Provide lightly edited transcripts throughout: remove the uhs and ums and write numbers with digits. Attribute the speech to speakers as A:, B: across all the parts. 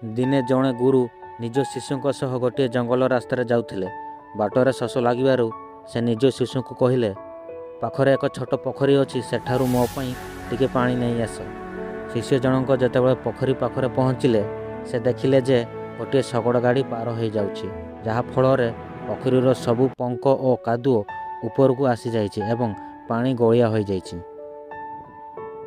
A: ଦିନେ ଜଣେ ଗୁରୁ ନିଜ ଶିଷ୍ୟଙ୍କ ସହ ଗୋଟିଏ ଜଙ୍ଗଲ ରାସ୍ତାରେ ଯାଉଥିଲେ। ବାଟରେ ଶୋଷ ଲାଗିବାରୁ ସେ ନିଜ ଶିଷ୍ୟଙ୍କୁ କହିଲେ, "ପାଖରେ ଏକ ଛୋଟ ପୋଖରୀ ଅଛି, ସେଠାରୁ ମୋ ପାଇଁ ଟିକେ ପାଣି ନେଇ ଆସ।" ଶିଷ୍ୟ ଜଣକ ଯେତେବେଳେ ପୋଖରୀ ପାଖରେ ପହଞ୍ଚିଲେ, ସେ ଦେଖିଲେ ଯେ ଗୋଟିଏ ଶଗଡ଼ ଗାଡ଼ି ପାର ହୋଇଯାଉଛି, ଯାହା ଫଳରେ ପୋଖରୀର ସବୁ ପଙ୍କ ଓ କାଦୁଅ ଉପରକୁ ଆସିଯାଇଛି ଏବଂ ପାଣି ଗୋଳିଆ ହୋଇଯାଇଛି।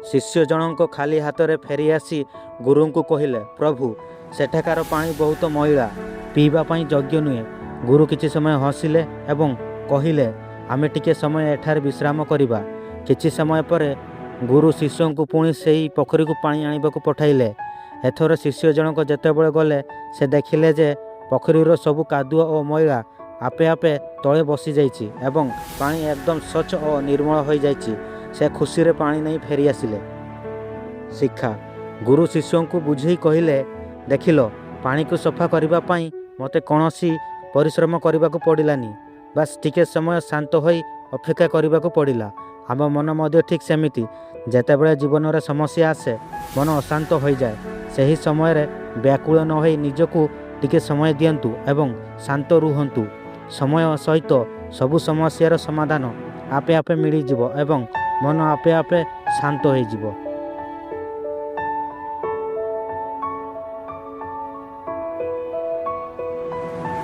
A: ଶିଷ୍ୟ ଜଣକ ଖାଲି ହାତରେ ଫେରିଆସି ଗୁରୁଙ୍କୁ କହିଲେ, "ପ୍ରଭୁ, ସେଠାକାର ପାଣି ବହୁତ ମଇଳା, ପିଇବା ପାଇଁ ଯୋଗ୍ୟ ନୁହେଁ।" ଗୁରୁ କିଛି ସମୟ ହସିଲେ ଏବଂ କହିଲେ, "ଆମେ ଟିକେ ସମୟ ଏଠାରେ ବିଶ୍ରାମ କରିବା।" କିଛି ସମୟ ପରେ ଗୁରୁ ଶିଷ୍ୟଙ୍କୁ ପୁଣି ସେହି ପୋଖରୀକୁ ପାଣି ଆଣିବାକୁ ପଠାଇଲେ। ଏଥର ଶିଷ୍ୟ ଜଣକ ଯେତେବେଳେ ଗଲେ, ସେ ଦେଖିଲେ ଯେ ପୋଖରୀର ସବୁ କାଦୁଅ ଓ ମଇଳା ଆପେ ଆପେ ତଳେ ବସିଯାଇଛି ଏବଂ ପାଣି ଏକଦମ ସ୍ୱଚ୍ଛ ଓ ନିର୍ମଳ ହୋଇଯାଇଛି। ସେ ଖୁସିରେ ପାଣି ନେଇ ଫେରିଆସିଲେ। ଶିକ୍ଷା: ଗୁରୁ ଶିଷ୍ୟଙ୍କୁ ବୁଝେଇ କହିଲେ, "ଦେଖିଲ, ପାଣିକୁ ସଫା କରିବା ପାଇଁ ମୋତେ କୌଣସି ପରିଶ୍ରମ କରିବାକୁ ପଡ଼ିଲାନି। ବାସ୍ ଟିକେ ସମୟ ଶାନ୍ତ ହୋଇ ଅପେକ୍ଷା କରିବାକୁ ପଡ଼ିଲା।" ଆମ ମନ ମଧ୍ୟ ଠିକ୍ ସେମିତି। ଯେତେବେଳେ ଜୀବନରେ ସମସ୍ୟା ଆସେ, ମନ ଅଶାନ୍ତ ହୋଇଯାଏ। ସେହି ସମୟରେ ବ୍ୟାକୁଳ ନ ହୋଇ ନିଜକୁ ଟିକେ ସମୟ ଦିଅନ୍ତୁ ଏବଂ ଶାନ୍ତ ରୁହନ୍ତୁ। ସମୟ ସହିତ ସବୁ ସମସ୍ୟାର ସମାଧାନ ଆପେ ଆପେ ମିଳିଯିବ ଏବଂ ମନ ଆପେ ଆପେ ଶାନ୍ତ ହୋଇଯିବ।